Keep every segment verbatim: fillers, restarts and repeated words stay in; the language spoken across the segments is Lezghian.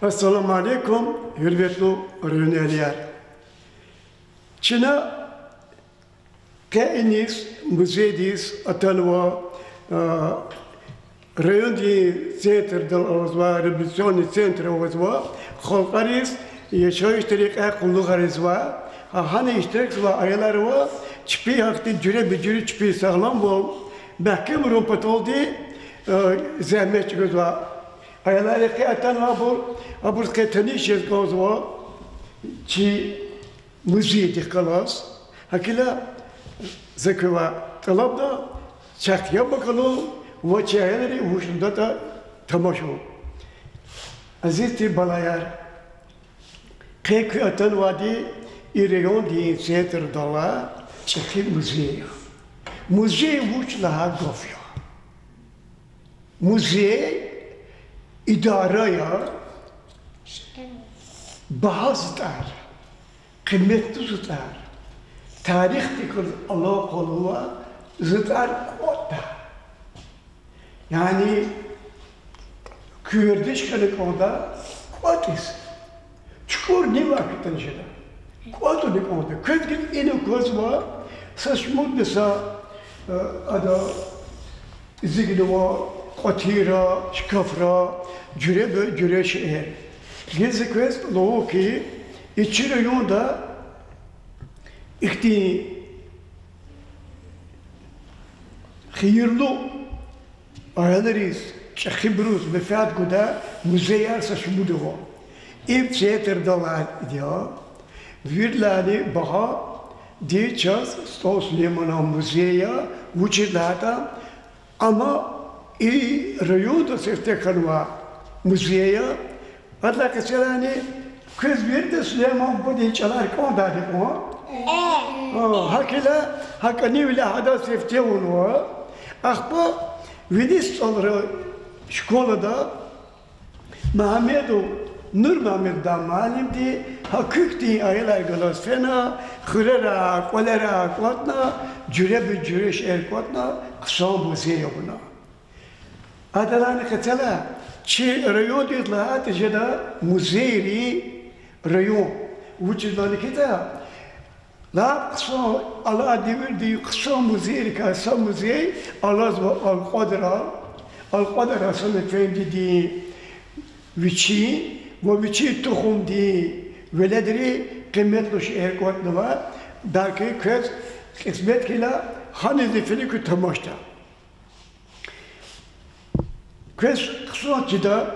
Ассаламу алейкум, гьуьрметлу районэгьлияр! Чна къе иниз музейдиз атанва, а, райондин центрдал авазва, реабилитационный центр авазва, халкьариз яшайишдин рекьяй къуллугъар ийизва. Гьа гьана иштиракзавай аялар ва чпи гьахьтин жуьреба-жуьре чпин сагъламвал мягькемарун паталди, э, зегьмет чӀугвазва. Аялар рекье атанвайбур, абуруз къе таниш жез кӀанзава чи музейдихъ галаз. ГьакӀ хьайила за квевай тӀалабда, чахъ яб акалун ва чи аялри вуч лугьудатӀа тамашун. Азиз тир балаяр, къе куьн атанвайди и райондин центрдал алай чӀехи музей я. Музей вуч лагьай гаф я? Музей идара я багьа затӀар, къиметлу затӀар, тарихдихъ галаз алакъалу затӀар кӀватӀдай. Яни куь вердиш хьана кӀанда кӀватӀиз. ЧукӀур нивай кутӀун жеда. КӀватӀуна кӀанда. Квез гила ина аквазва са шумудни са, э, ада эцигнава кьватӀура, шкафра, жуьреба-жуьре шейэр. Гила за квез лугьун хьи, и чи районда ихьтин хийирлу, аялриз, чӀехибуруз менфят гудай музеяр са шумуд ава. Им центрдал алайди я, виридалайни багьа, ди чаз СтӀал Сулейманан музей я, вучиз лагьайтӀа ам и районда сифте хьанвай музей я. Адалай къецелайни квез вирида Сулейман бубадин чӀалар кӀандайди кьван? Гьакӏ хьайила, гьа кӀанивиляй гьадаз сифте авунва. Ахпа виниз СтӀалрин школада Мегьамедов Нурмегьамед лугьудай муаллимди гьа куь хьтин аялар галаз фена, хуьрерай, кӀвалерай кӀватӀна, жуьреба-жуьре шейэр кӀватӀна, хъсан музей авуна. Адалайни къецелай чи райондиз лагьайтӀа жеда музейрин район. Вучиз лагьайтӀа лап хъсан, алай девирдин хъсан музейрикай са музей алазва Алкьвадрал, Алкьвадар Гьасан-эфендидин вичин ва вичин тухумдин веледри къиметлу шейэр кӀватӀнава. Белки квез кьисмет хьайила, гьаниз фена куьн тамашда. Квез хъсан чида,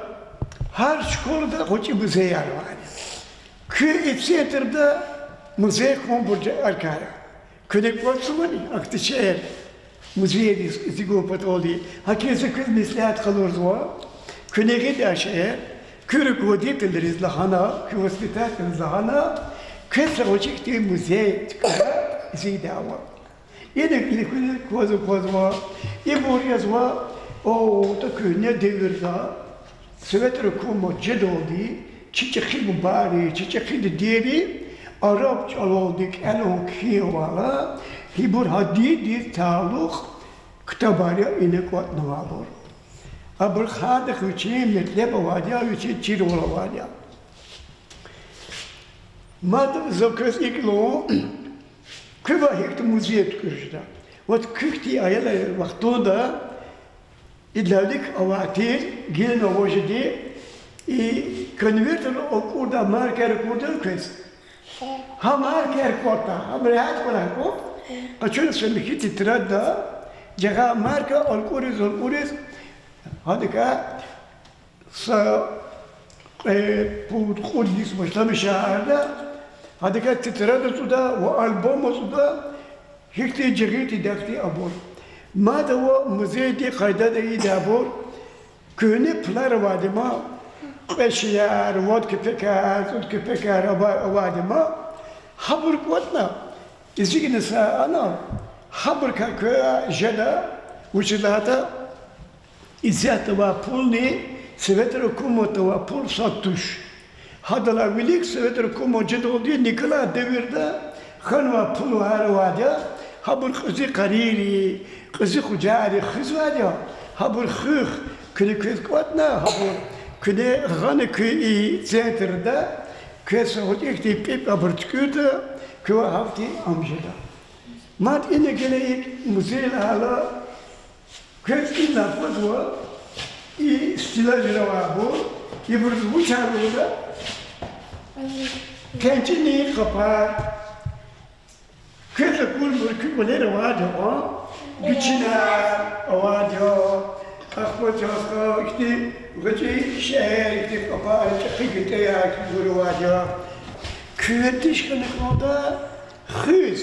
гьар школада гъвечӀи музеяр авайди. Куь и центрда музей хьун буржи аркая. Куьне кӀватӀзавани ахьтин шейэр? Музейдиз эцигун паталди гьакӀ за квез меслят къалурзава. Куьне гъидай шейэр, куь руководительриз лагьана, куь воспитательриз лагьана, квез са гъвечӀи хьтин музей чкӀана эцигдай ваз. Ина куьне кваз аквазва, ибур язва, о, та куьгьне девирда Советрин гьукумат жедалди чи чӀехи бубайри, чи чӀехи дидейри араб чӀалалди кӀелун-кхьин авайла, гьибур гьа диндиз талукь ктабар я ина кӀватӀнавайбур. Абурухъ гьардахъ вичин метлеб авайди я, вичин чирвал авайди я. Мад за квез икӀ лугьун, куьвай гьихьтин музей туькӀуьриз жеда. Вот куь хьтин аялрин вахтунда идалай вилик авай тир, гила авай жеди, и конвертра акӀурдай маркаяр акурди квез? Гьа маркаяр кӀватӀда, гьам регьят кӀвалах кӀватӀ. Къачуна са михьи тетрадда, жагъай марка алкӀуриз-алкӀуриз, гьадакай са кьве, пуд, кьуд йис башламишарда, гьадакай тетрад ацӀуда ва альбом ацӀуда, гьихьтин жагъин тидахъди абур. Мад ава музейдин къайдада ийидайбур, куьгьне пулар авайди ма, кьве шаяр, вад кепекар, цӀуд кепекар ава-, авайди ма, гьабур кӀватӀна, эцигна са ана, гьабурукай квез жеда, вучиз лагьайтӀа исятда авай пулни Советрин гьукуматда авай пул сад туш. Гьадалай вилик Советрин гьукумат жедалди никӀелай девирда хьанвай пулар авайди я, гьабур кьуьзуь къарийри, кьуьзуь къужайри хуьзвайди я, гьабур хуьх, куьне квез кӀватӀна, гьабур Куьне гъана куь и центрда, квез са гъвечӀи хьтин пӀипӀ абур туькӀуьртӀа, куьне гьахьтин ам жеда. Мад ина геле икӀ музей лагьайла, квез ина аквазва, и стеллажра авайбур, ибуруз вуч лугьуда? КенчӀунин къапар. Квез акурбур куь кӀвалера авайди я, гуьчинар авайди я, ахпа чахъ ихьтин гъвечӀи шейэр, ихьтин къапар, чӀехи гъетер хьиз авайди я. Куьн вердиш хьана кӀанда хуьз.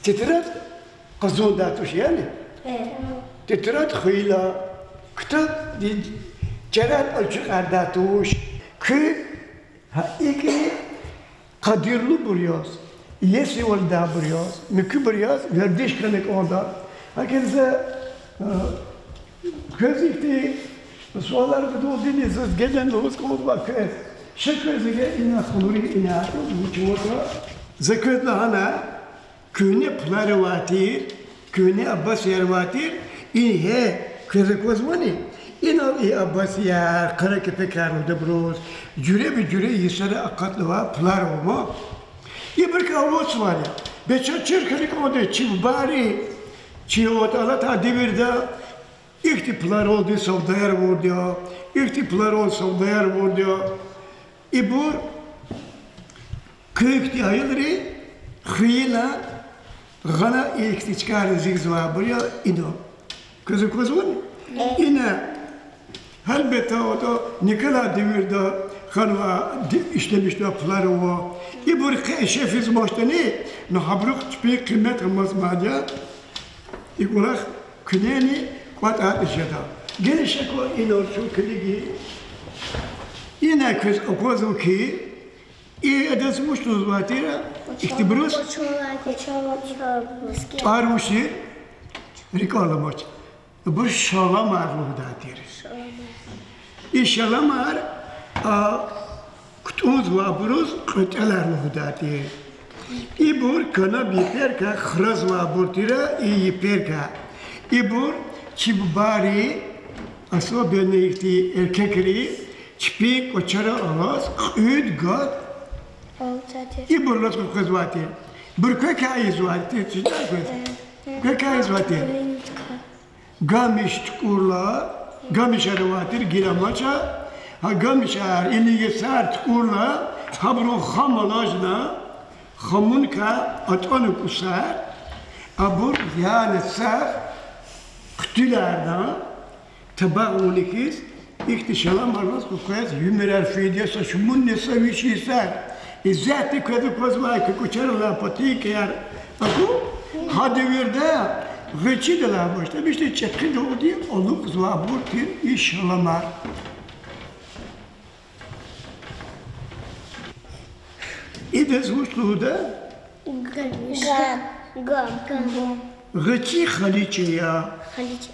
Тетрадь къазундай туш, яни? Тетрадь хуьйла, ктабдин чарар ачухардай туш. Куьн гьа икӀ къадирлубур яз, иесивалдайбур яз, муькуьбур яз вердиш хьана кӀанда. ГьакӀ за, э, квез ихьтин суалар гузвайди я, заз гелен лугьуз кӀанзава квез. Ша квез эгер ина хьурай, ина вуч аватӀа, за квез лагьана, куьгьне пулар авай тир, куьгьне абасияр авай тир, ингье квез аквазвани? Инал и абасияр, къара кепекар лугьудайбуруз, жуьреба-жуьре йисара акъатнавай пулар ава ман. Ибурукай аватзавайди я. Бес чаз чир хьана кӀанда, чи бубайри, чи ватан алатай девирда ихьтин пуларалди савдаяр авурди я, ихьтин пуларал савдаяр авурди я. Ибур куь ихьтин аялри хуьнила, гъана ихьтин чкайриз ийизвайбур я ина. Квез аквазвани? Ина, гьелбетда, атӀа Николай девирда хьанва, ди-, ишлемишнавай пулар ава. Ибур къе ише физвачтӀани, ну гьабурухъ чпин къимет амаз мад я. И кӀвалах куьнени кӀватӀайтӀа жеда. Геле ша квез инал чун килигин. Ина квез аквазва хьи, и адаз вуч лугьузвай тир, ихьтинбуруз? ТӀвар вуч тир? РикӀ аламач. Ибур шаламар лугьудай тир. И шаламар, а, кутӀунзавайбуруз кьветӀелар лугьудай тир. Ибур канаб йиперикай хразвайбур тир, и йиперикай. Ибур чи бубайри, особенно ихьтин эркекри, чпин кӀвачера алаз кьуьд-гад ибур алаз къекъвезвай тир. Ибур квекай ийизвай тир, чизвай квез? Квекай ийизвай тир. Гамиш тукӀурла, гамишар авай тир, гила амач, гьа гамишар, или йисар тукӀурла, гьабурун хам алажна, хамуникай атӀана кӀусар, абур яна цав хъуьтуьларна, табагъ авуна хьиз, ихьтин шаламар алаз къекъвез уьмуьрар фейиди я, са шумудни са виш йисар. Исятда квез аквазвай куь кӀвачерал алай патейкаяр аку, гьа девирда гъвечӀидалай башламишна чӀехидалди алукӀзавайбур тир и шаламар. Идаз вуч лугьуда? Гам. Гам. ГъвечӀи халиче я. Халиче.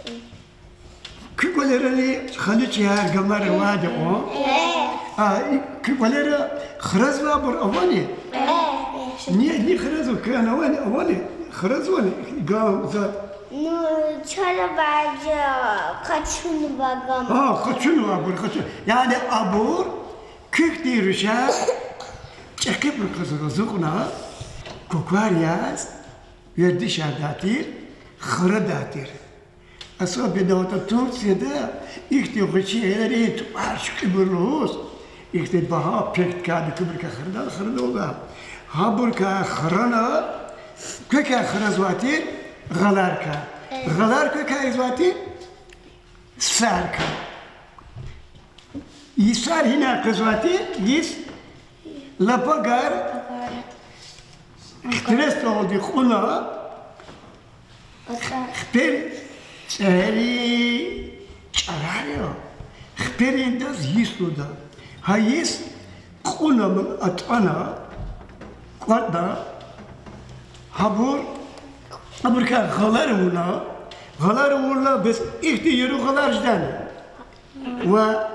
Куь кӀвалерани халичеяр, гамар авайди я? А, и куь кӀвалера хразвайбур авани? Ни, ни хразва, куьн авани, авани? Хразвани гам, затӀ? Ну, чалабади къачунва гам. А, къачунвайбур, къачу-, яни абур куь хьтин рушар чӀехибур кьаз гъазукьна, куквар яз вердишардай тир, храдай тир. Особенно атӀа Турцияда ихьтин гъвечӀиерин тӀвар чуькьуьбур лугьуз, ихьтин багьа пекдикай, муькуьбурукай храдал, храдалда. Гьабурукай храна, квекай хразвай тир, гъаларикай. Гъалар квекай ийизвай тир, йисарикай. Йисар гьинай къвезвай тир, йис лапагар хитресдалди кьуна, хипер цӀегьери чӀарар я, хипериндаз йис лугьуда. Гьа йис кьуна, атӀана, кӀватӀна, гьабур, абурукай гъалар авуна, гъалар авурла бес ихьтин яру гъалар жедани? Ва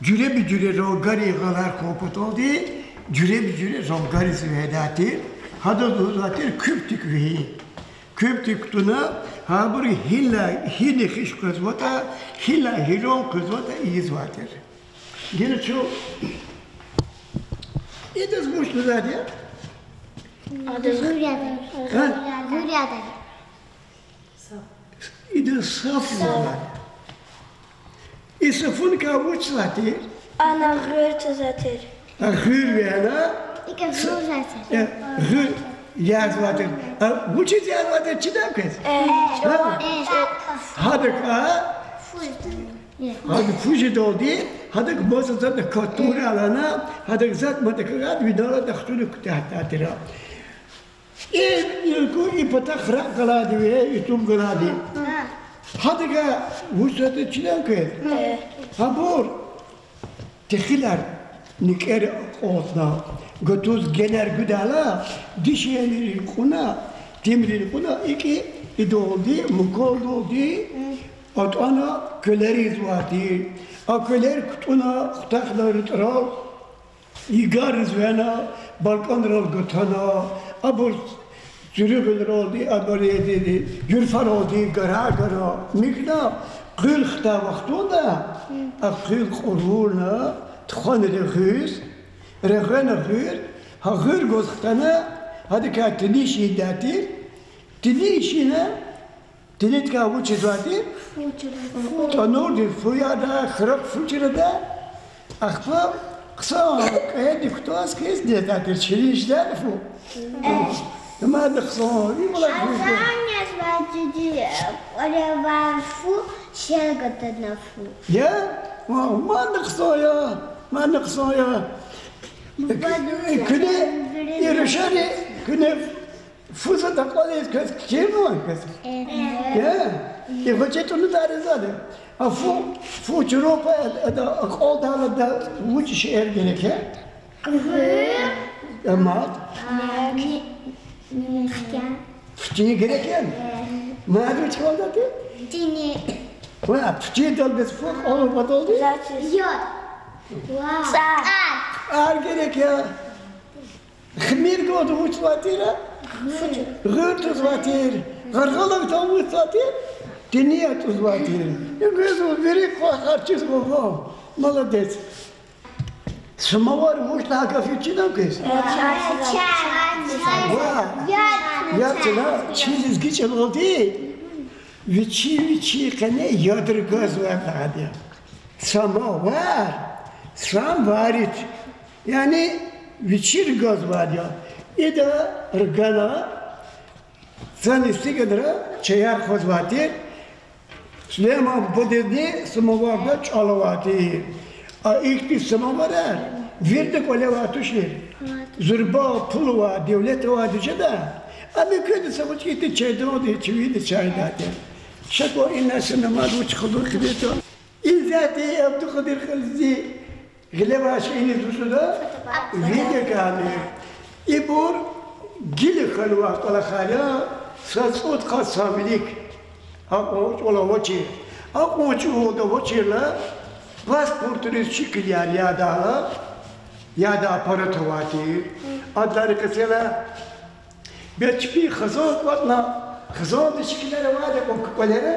жуьреба-жуьре рангарин гъалар хьун паталди, жуьреба-жуьре рангариз вегьедай тир, гьадаз лугьузвай тир куьптик вегьин. Куьптик кутуна, Гьабуру гьина, гьина хиш къвезватӀа, гьина гьирун къвезватӀа ийизвай тир. Гила чун идаз вуч лугьудай я? Гъуьр ядай. Гъуьр ядай. Идаз саф лугьудай. И сафуникай вуч жезвай тир? Ана гъуьр жезвай тир. А гъуьр вегьена? ИкӀ гъуьр жезвай тир. Э, гъуьр язавай тир. А вучиз язавай тир, чидай квез? Э, гьа? Э, гьадакай, гьада фу жедалди, гьадак маса затӀ катуралана, гьадак затӀ-матӀ кагад видалада хцуна куьтягьдай тир. И, и ку-, и патахъ ракь галайди ве, и тум галайди. Гьадакай вуч жезвай тир, чидай квез? Гьабур техилар, никӀер акьалтна, гатуз гелер гудайла, дишегьлийрин кьуна, тимрин кьуна, икӀ идалди, мукалдалди атӀана квелер ийизвай тир. А квелер кутӀунна хутахна рутӀрал, йигарриз вегьена, балкӀанрал гатана, абур цуьруьгъуьнралди, абур е-, е-, е-, юрфаралди гара-гара михьна, къуьл хтай вахтунда, а къуьл кьурурна, тухвана регъуьз, регъвена гъуьр, гьа гъуьр гваз хтана, гьадакай тиниш ийидай тир, тиниш ийина, тинидикай вуч ийизвай тир? ТӀанурдин фу ядай, храк фу чрадай. Ахпа хъсан кьейиди кутаз хьиз жезвай тир, чирин жедай фу. Мад хъсан, и валай гуьзде. Азан язвай жеди, кӀвале авай фу, шел гатана фу. Я? Ва, мад хъсан я, мад хъсан я. Куьне, и рушари, куьне фу затӀ акьалтиз квез кичирнавай квез? Я? И гъвечӀи тӀунудар ийизвайди? А фу, фу чурупа, ада акьалтайла, ада вуч шейэр герек я? Мад? Пучин герек я? Мад вуч кӀвалдатӀа? Ва, пучиндал бес фу кьван паталди? ЦӀар герек я. Хмир гваз вуч ийизвай тир? Гъуьр тузвай тир. Гъаргъалак тавузвай тир. Тини атӀузвай тир. ИкӀ гваз вири квахар чизва. Молодец. Самовар вуч лагьай гаф я, чидай квез? Ва, яд чна, чи лезги чӀалалди вичи-вичи къене яд ргазвай лагьайди я. Самовар, сам варит. Яни вичи ргазвайди я. Ида ргана, зани сигадра чаяр хъвазвай тир. Сулейман бадедини самоварда чӀал авай тир. А ихьтин самоварар вирида кӀвале авай тушир. Зурба пул авай, девлет авайди жеда. Ам квез са вуч хьайитӀа чайдалди, чивиди чайдай тир. Ша кван ина са намаз вуч хъувуна хьайитӀа. Иззати Абдулкъадир халиди гъиле авачир иниз вуч лугьуда? Видеокамера. Ибур гила хьанвай кӀвалахар я, са цӀуд къат са вилик. Акьван чӀавуз авачир. Акьван чӀавузда авачирла, паспортриз шикилар ядайла, ядай аппарат авай тир. Адалай къецела, бес чпин хизан кӀватӀна, хизандин шикилар авайди я кӀвалера?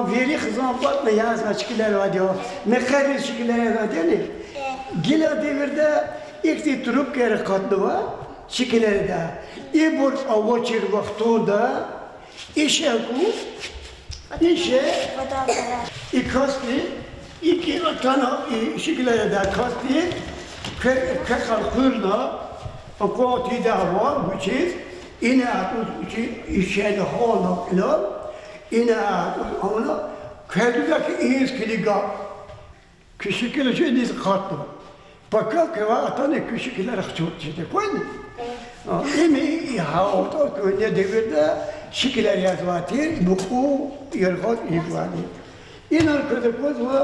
Вири хизан кӀватӀна язавай шикилар авайди я. Мехъерин шикилар авайди яни? Гила девирда ихьтин трубкаяр акъатнава шикилар ядай. Ибур авачир вахтунда ише ку, ише, и касди, и ки-, атана, и шикилар ядай касди, кве-, квехъ элкъуьрна, акван тийидай ван вичиз, ина атӀуз вичи ишена гьана кьила, ина атӀуз авуна, квез лугьуда хьи, ийиз килига. Куь шикил жедиз акъатна. Пака квевай атана куь шикилар хчур жеда. Квайни? А, им и гьалтӀа куьне девирда шикилар язавай тир, мукьув яргъаз ийизвайди. Инал квез аквазва.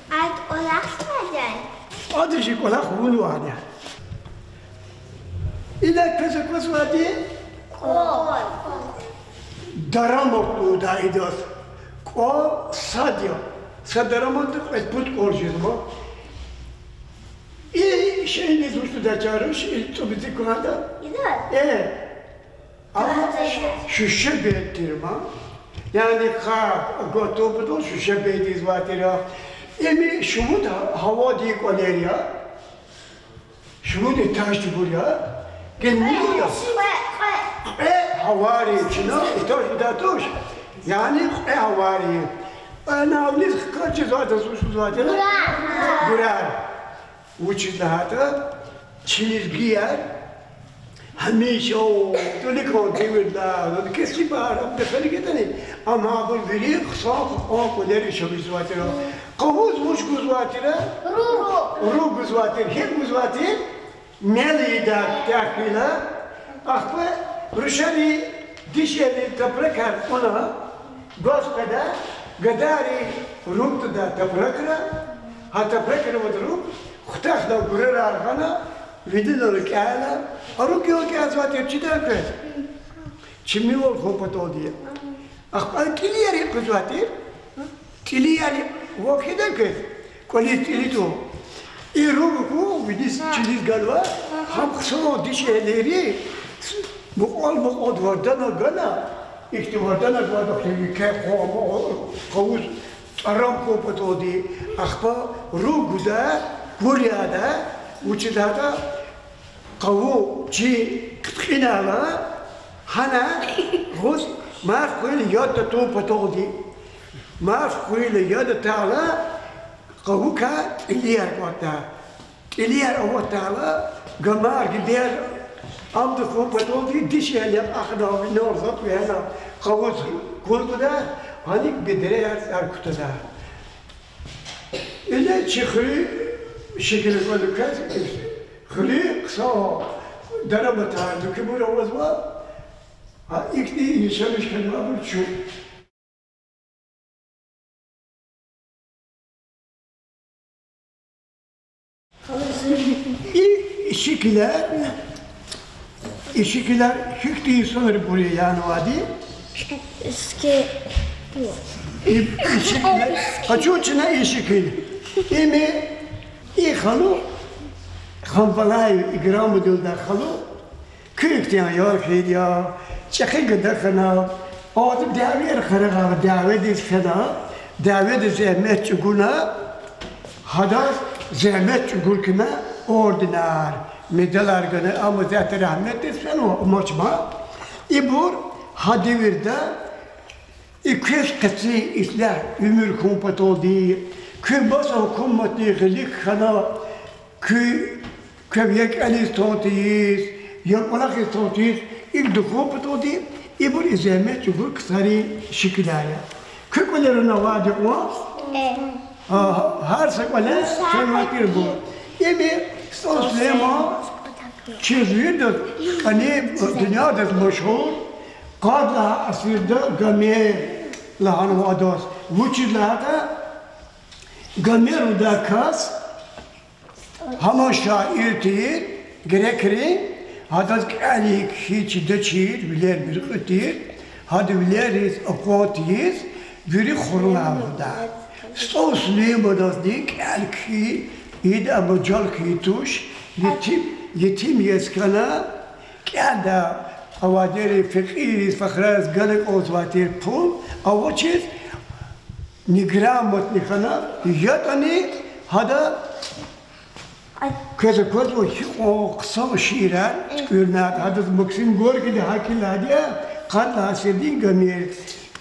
Ад кӀвалахзавайди я? Ада чи кӀвалах авунвайди я. Ина квез аквазвайди? Кьван. Дарамат лугьуда идаз. Кьван сад я. Са дараматда кьвед-пуд кьван жезва. И шейиниз вуч лугьуда чаруш, и цӀубиз кванда? Э. Ама Шуьше бед тир ма. Яни къакъ гатун патал шуьше бед ийизвай тир я. Им шумуд гьа-, гьавадин кӀвалер я. Шумуд этаждикай я. Генни я. Кьве гьавайрин чна этаж гудай туш. Яни кьве гьавайрин. Ана вуниз хкаж жезвай, адаз вуч лугьузвай тир? Гурар. Гурар. Вучиз лагьайтӀа чи лезгияр гьамиша, тӀуьникьан девирда, кесибар, абуру фена гатӀани, амма абур вири хъсан кьван кӀвалера яшамиш жезвай тир. Къавуз вуч гузвай тир? Руг. Руг гузвай тир. ГьикӀ гузвай тир? Мел ийидай куьтягь хьайила, ахпа рушари дишегьли тапракар кьуна, гваз къведа, гадайри руг тада тапракра, гьа тапракра авай руг хутахна гурарар гъана, винидал кӀяна, а руг ял кӀязвай тир чидай квез? Чимивал хьун паталди. Ахпа кӀилияр гьикӀ къвезвай тир? КӀилияр вахида квез, кӀвализ тӀили тун. И руг хьун виниз чилиз ганва, гьам хъсан дишегьлийри мукьвал-мукьвал варданар гана, ихьтин варданар гвайди хьи, еке къавуз тӀарам хьун паталди, ахпа руг гуда, гур яда, вучиз лагьайтӀа къаву чи кьиткьинайла, гьана гъуз марф хвейила яд татун паталди. Марф хвейила яд атайла, къавукай кӀилияр кӀватӀда. КӀилияр аватайла, гамар, гидер, ам тухун паталди дишегьли акьахна, винел гъап вегьена, къавуз кӀватӀда, гьаник бедраяр цӀар кутада. Ина чи хуьруьн шикил кваз, хуьруьн хъсан дараматар, дуькибур авазва, гьа ихьтин яшамиш хьанвайбур чун. И шикилар, и шикилар гьихьтин инсанрин бур я янвайди? Эски. И, и шикилар, къачу чна и шикил. Им, и халу, Ханбалаев Играмудин халу, куь ихьтин аял хьайиди я, чӀехи гада хьана, ада дявеяр къарагъайла дяведиз фена, дяведа зегьмет чӀугуна, гьадаз зегьмет чӀугур хьана орденар, медалар гана, амма зятда рагьметдиз фенва, амач ма. Ибур гьа девирда и квез къецин ислягь уьмуьр хьун паталди, куь маса гьукуматдин гъилик хьана, куь, квев я кӀелиз тун тийиз, я кӀвалахиз тун тийиз, икӀ тухун паталди, ибур и зегьмет чӀугур ксарин шикилар я. Куь кӀвалера авайди кьван? А, гьар са кӀвале фенвай тирбур. Им СтӀал Сулейман, чаз виридаз кӀани, дуьньядиз машгьур, къад лагьай асирда Гомер лагьанва адаз. Вучиз лагьайтӀа, Гомер лугьудай кас гьаман шаир тир грекрин, гьадаз кӀелни кхьин чидачир, вилер муьркьуь тир, гьада вилериз акъван тийиз, вири хурлай лугьудай. СтӀал Сулейманазни кӀел кхьин ийидай мажал хьайи туш, етим, етим яз хьана, кӀелдай авайдерин, фекьийриз, факъирриз гана кӀанзавай тир пул авачиз, неграмотный хьана, ятӀани гьада, квез аквазва, гьикьван хъсан шиирар туькӀуьрнатӀа, гьадаз Максим Горькийди гьакӀ лагьайди я, къад лагьай асирдин Гомер.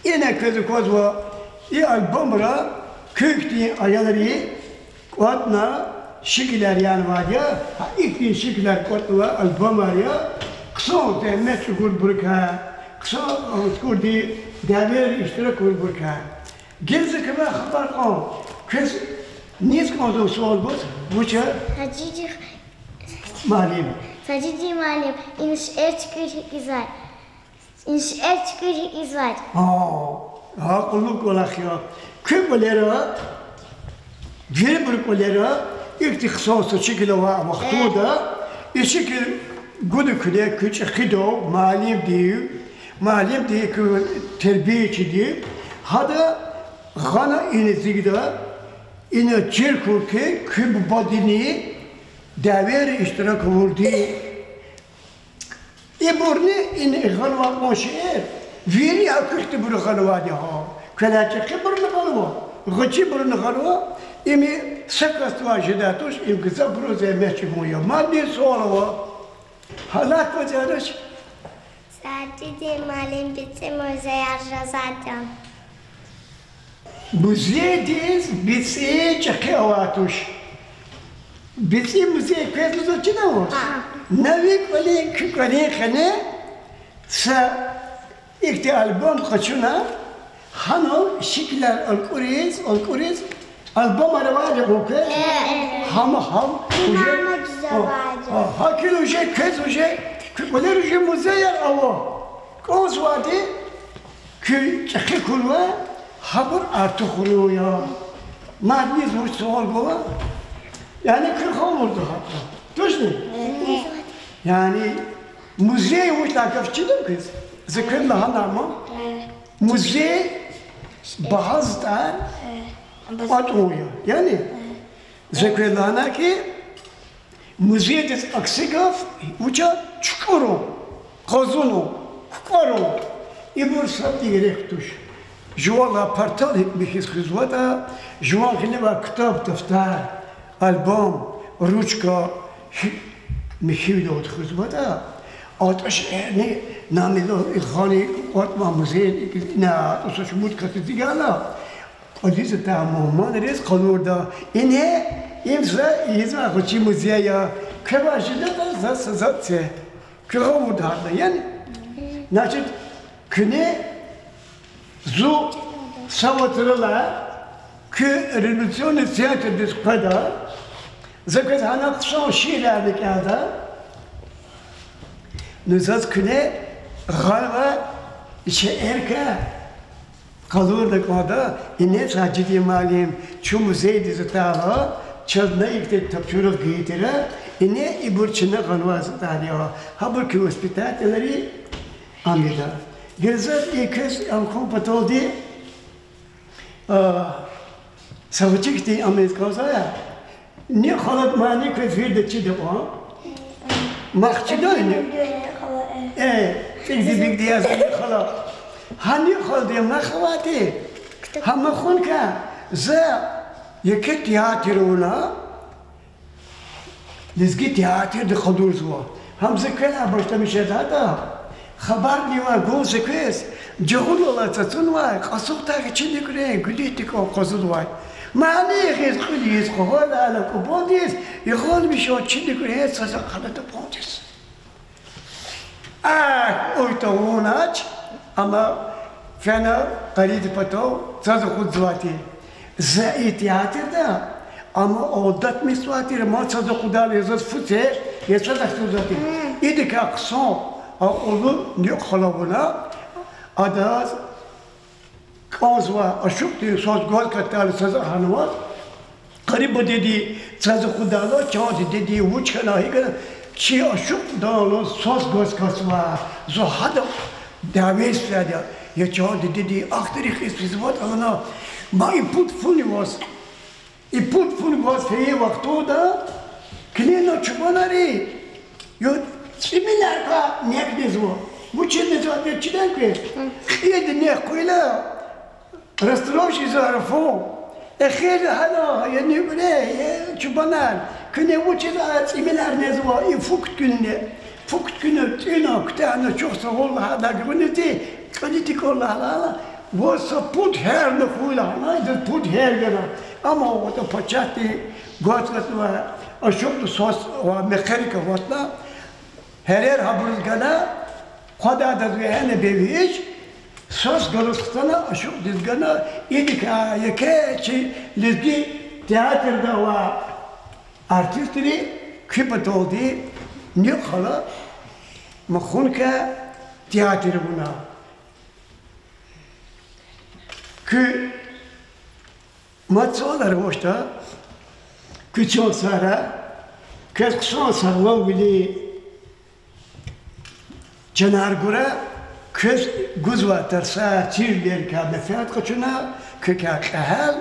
Ина квез аквазва, и альбомра куь ихьтин аялри кӀватӀна шикилар янвайди я, гьа ихьтин шикилар кӀватӀнавай альбомар я, хъсан зегьмет чӀугурбурукай, хъсан, а, тукӀурди дявеяр иштиракурбурукай. Гила за квевай хабар кьван, квез низ кӀанзава суал гваз, вуч я? Сажидин муаллим. Сажидин муаллим, и шиир туькӀуьр гьикӀ ийизвай? И шиир туькӀуьр гьикӀ ийизвай? Гьа, гьа, акьуллу кӀвалах я. Куь кӀвалера, вирибурун кӀвалера, ихьтин хъсан са шикил авай вахтунда, и шикил гуда куьне куь чӀехидав, муаллимдив, муаллимди куь тербиячидив, гьада гъана ина эцигда, ина чир хьухь хьи, куь бубадини дявера иштирак авурди. Ибурни ина гъанвай кьван шиир, Вири гьа куьхьдайбуру гъанвайди я гьа. Квелай чӀехибуруни гъанва, гъвечӀибуруни гъанва, им са касдивай жедай туш, им гзафбуру зегьмет чӀугун я. Мадни суал ава. Гьалак кваз ярач. Сажидин муаллим, бицӀи музеяр жезвайди я. Музейдиз бицӀи чӀехи авай туш. БицӀи музей квез лугьузва чида ваз? На ви кӀвалин, куь кӀвалин къене са ихьтин альбом къачуна, гьанал шикилар алкӀуриз, алкӀуриз, альбомар авайди квез? Гьам, гьам, уже, гьа, гьакӀ уже квез уже, куь кӀвалера уже музеяр ава. КӀанзавайди куь чӀехи хьунва, гьабур артухарун я. Мадни зун вуч суал гва? Яни куь хабар авурди гьатта. Тушни? Яни музей вуч лагьай гаф чида квез? За квез лагьана ман. Музей багьа затӀар кӀватӀун я. Яни за квез лагьана хьи, музейдиз акси гаф вуч я? ЧукӀурун, къазунун, кукӀварун. Ибур сад тир герек туш. Жуван лагьай партал гьикӀ михьиз хуьзватӀа, жуван гъиле авай ктаб, дафтар, альбом, ручка, гьикӀ михьивиле хуьзватӀа, атӀа шейэрни, нами, и гъани кӀватӀма музей, ина атӀа са шумуд кас эцигайла, кӀвализ атай мугьманриз къалурда: ине, им за ийизвай гъвечӀи музей я, квевай важдатӀа заз са затӀ це. Куьн гъавурда гьатна, яни? Значит, куьне зун са вацралай куь революционный центрдиз къведа, за квез гьана хъсан шиирарни кӀелда, ну заз куьне гъанва шейэрикай къалурна кӀанда, ине, Сажидин муаллим, чун музейдиз атайла, чаз на ихьтин тапшуругъ гайитӀа, ине ибур чна гъанвай затӀар я, гьабур куь воспитательри ам ийида. Гила заз и квез ам хьун паталди, а, са вуч ихьтин ам ийиз кӀанзавай я. Нихъ халад мани квез вирида чида кьван. Мах чида ини? Э, цӀийиди-бигиди язва Нихъ хала. Гьа Нихъ халади мах авайтӀи, гьам хьун хьайи, за еке театр авуна, лезги театрди къалурзава. Гьам за квелай башламишзавайтӀа, хабарни авай гун за квез, жагъурвал алай цацунвай, кьасухдай гъичин нуькӀрен гуьлуьтдин кӀан къазунвай. Мани гъиз, кьуьл ийиз, къугъваз алай кӀубандиз, ягъалмишай чи нуькӀрен цаз акъатна тапандиз. Ахь, уьйтӀа вунач, амма фена къаридин патав цаз акъудзавайтӀи. За и театрда, амма алдатмишзавайтӀи, мад цаз акъудайла я заз фу це, я цаз ахцӀурзавайтӀи. Идакай хъсан акьуллу Нихъ хала авуна, адаз кӀанзавай ашукьдин свас гваз катдайла цаз гьанваз, къариб дидеди цаз акъудайла, чан дидеди вуч хьана, гьикӀ хьана, чи ашукьдал свас гваз катзава, зун гьадан дявейди физвайди я, я чан дидеди, ахьтин рекьиз физватӀа лагьана, ма и пуд фуни ваз, и пуд фуни ваз фейи вахтунда, килигна чубанари, я цӀимиларикай нек незва. Вучиз незватӀа чида квез? Кьилди нек хъвайила, растрощайзава фу. Эхир гьана, я нуькӀре, я чубанар, куьне вучиз а цӀимилар незва, и фу куьтгуьнни? Фу куьтгуьна, тӀуьна, куьтягьна, чухсагъул лагьана гуьгъуьниз, кӀани тикӀвал лагьана, ваз са пуд гьярна хьуй лагьана, идаз пуд гьяр гана. Амма ватӀа пачагьдин гваз катнавай ашукьдин свас ва мехъерик аватна, гьярар гьабуруз гана, хъвадай адаз вегьена бевич, свас галаз хтана, ашукьдиз гана, идакай еке чи лезги театрда авай артистри куь паталди Нихъ хала махункай театр авуна. Куь мад суалар авачтӀа, куь чан сагърай, квез хъсан сагъламвилин чанар гурай, квез гузвай тарсар, чирвилерикай менфят къачуна, квекай кьегьал,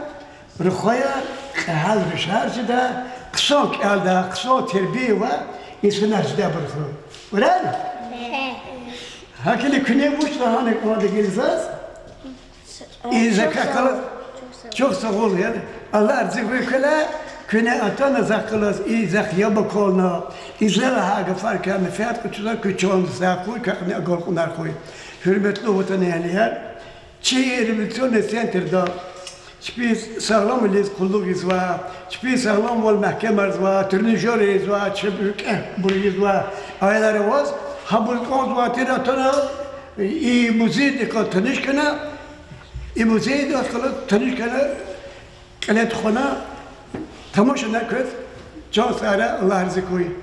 рухваяр, кьегьал рушар жедай, хъсан кӀелдай, хъсан тербия авай инсанар жедайбур хьуй. Правильно? ГьакӀ хьайила куьне вуч лагьана кӀанда гила заз? И захъ галаз чухсагъул я. Аллагь рази хьуй квелай, куьне атана захъ галаз, и захъ яб акална, и за лагьай гафар квевай менфят къачуна, куь чан сагъ хьуй, квехъни агалкьунар хьуй. Гьуьрметлу ватанэгьлияр, чи реабилитационный центрда чпи сагъламвилиз къуллугъзава, чпи сагъламвал мягькемарзава, тренажёрар ийизва, чеб рикӀе бур ийизва, аялар аваз, гьабур кӀанзавай тир атана, и музейдикай таниш хьана, и музейдихъ галаз таниш хьана, кьиле тухвана, тамашна квез чан сагърай, Аллагь рази хьуй.